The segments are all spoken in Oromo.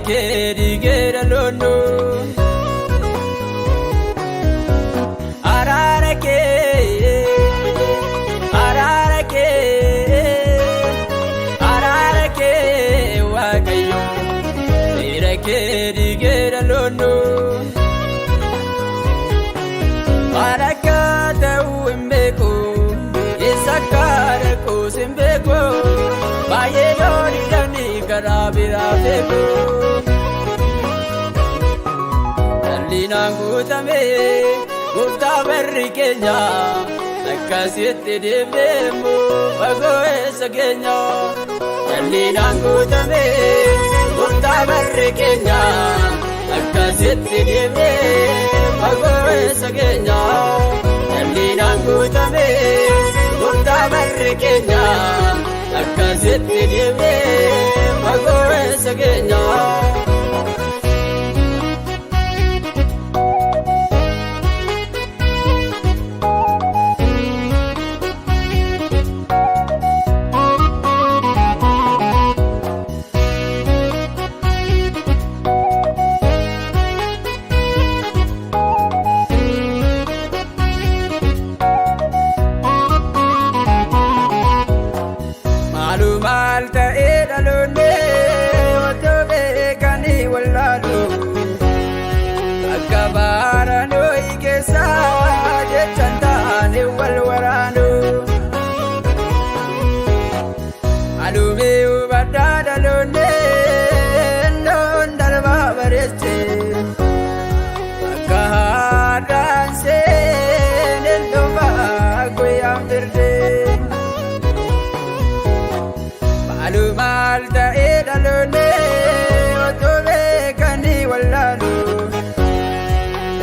Seera kee dhiigee dhaloonnu. Araara kee, araara kee, araara kee, Waaqayyo, seera kee dhiigee dhaloonnu. Maal akka ta'u hin beeku, eessa akka dhaquus hin beeku, baay'ee looni karaa biraa beeku. Jallinaan guutame gooftaa barri keenya, akkasitti deemneemmu fagoo eessa keenya. Jallinaan guutame gooftaa barri keenya, akkasitti deemnee fagoo eessa keenya. Jallinaan guutame gooftaa barri keenya, akkasitti deemnee fagoo eessa keenya. Maalu maal ta'ee dhaloonni otoo beekanii wallaalu, akka baranooyi keessaa jechaan taane wal waraanu. Maalumee hubadhaa dhaloonni loon darbaa bareeche, akka haadhaan seeneen dhufaa guyyaan firdee. Maalu maal ta'ee dhaloonni otoo beekanii wallaalu,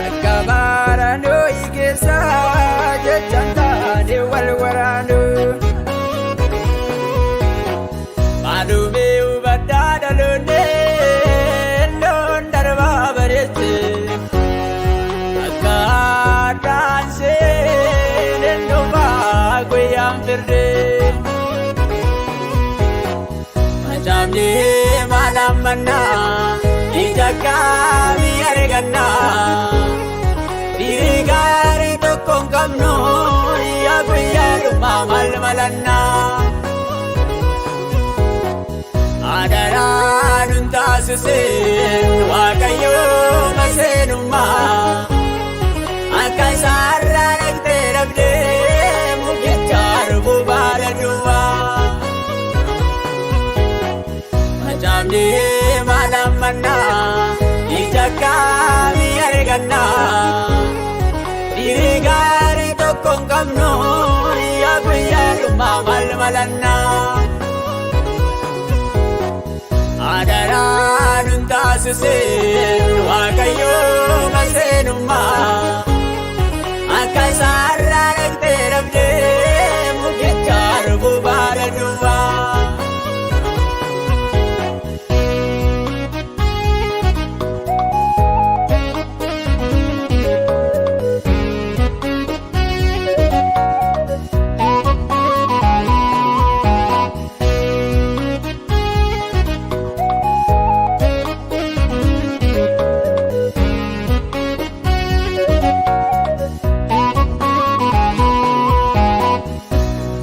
akka baranooyi keessaa jechaan taane wal waraanu. Maalumee hubadhaa dhaloonni loon darbaa bareeche, akka haadhaan seeneen dhufaa guyyaan firdee. Macaafni maal ammannaa, ija akkamii argannaa? Dhiirri gaarii tokko hin qabnu, yaa guyyaa dhumaa maal malannaa? Adaraa nun taasiseen Waaqayyoo maseenummaa, akka isaarraa dhaqxee dhabdee mukicha arbuu baala duwwaa. Macaafni maal ammannaa, ija akkamii argannaa? Dhiirri gaarii tokko hin qabnu, yaa guyyaa dhumaa maal malannaa? Adaraa nun taasiseen Waaqayyoo maseenummaa, akka isaarraa dhaqxee dhabdee mukicha arbuu baala duwwaa.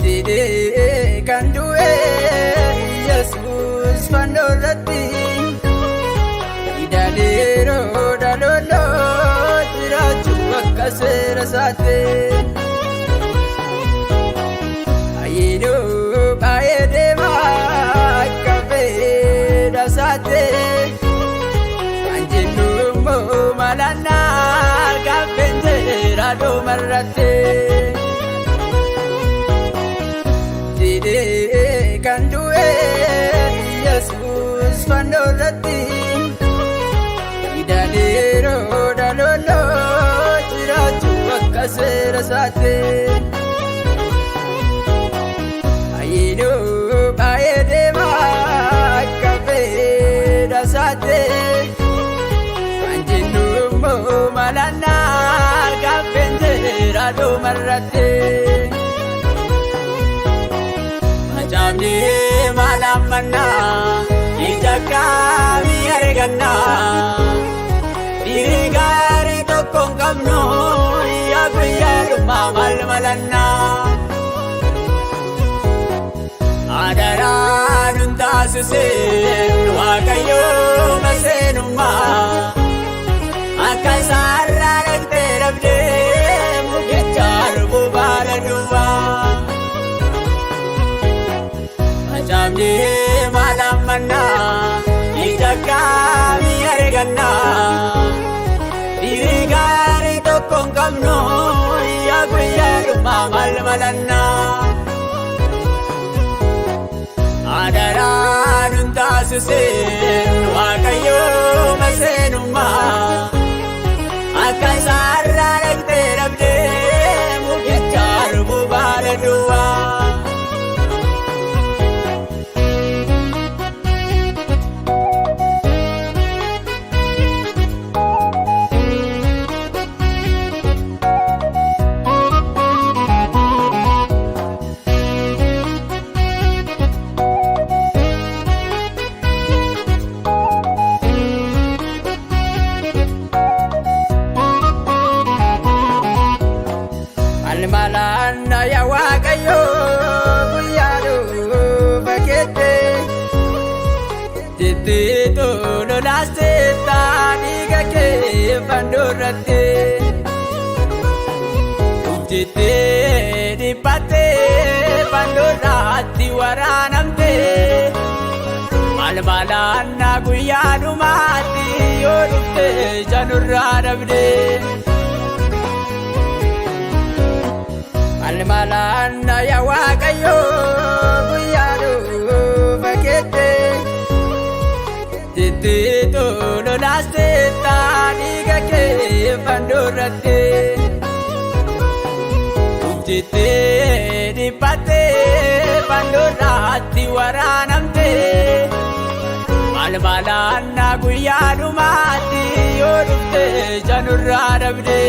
Didee kan du'e Yesuus fannoo irratti, hidhaniiroo dhalooloo jiraachuu akka seera isaatti. Ayyinuu baay'ee deemaa akka fedha isaatti. Kan jennu immoo malannaa gaaffeen jira dhumarratti. Didee kan du'e Yesuus fannoo irratti, hidhaniiroo dhalooloo jiraachuu akka seera isaatti. Ayyinuu baay'ee deemaa akka fedha isaatti. Kan jennu immoo malannaa gaaffeen jira dhumarratti. Macaafni maal ammannaa, ija akkamii argannaa? malannaa? Dhiirri gaarii tokko hin qabnu yaa guyyaa dhumaa maal malannaa? Adaraa nun taasiseen Waaqayyoo maseenummaa akka isaarraa dhaqxee dhabdee mukicha arguu baala duwwaa. Macaafni maal ammannaa ija akkamii argannaa? Dhiirri gaarii tokko hin qabnu yaa guyyaa dhumaa maal malannaa? Adaraa nun taasiseen Waaqayyoo maseenummaa akka isaarraa dhaqxee dhabdee mukicha arguu baala duwwaa. Almalaan yaa Waaqayyoo guyyaa dhufa keette tittiitu lolaaseetta dhiiga kee fannoo irratti dhuftittee dhiphattee fannoo irratti waraanamte malmalaan guyyaa dhumaatti yoo dhufte janurraa dhabde. Almalaan yaa Waaqayyoo guyyaa dhufa keette tittiitu lolaaseetta dhiiga kee fannoo irratti dhuftittee dhiphattee fannoo irratti waraanamte malmalaan guyyaa dhumaatti yoo dhufte janurraa dhabde.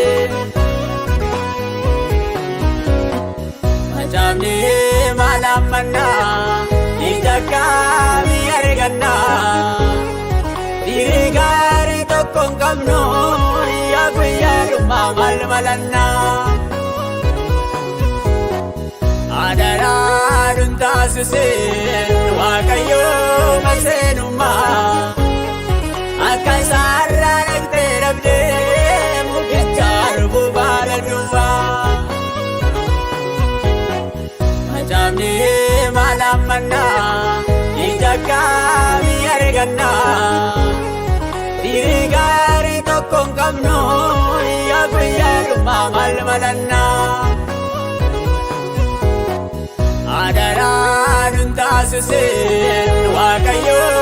Macaafni maal ammannaa ija akkamii argannaa? Dhiirri gaarii tokko hin qabnu yaa guyyaa dhumaa maal malannaa? Adaraa nun taasiseen Waaqayyoo maseenummaa akka isaarraa dhaqxee dhabdee mukicha arguu baala duwwaa. Macaafni maal ammannaa ija akkamii argannaa? Dhiirri gaarii tokko hin qabnu yaa guyyaa dhumaa maal malannaa? Adaraa nun taasiseen Waaqayyoo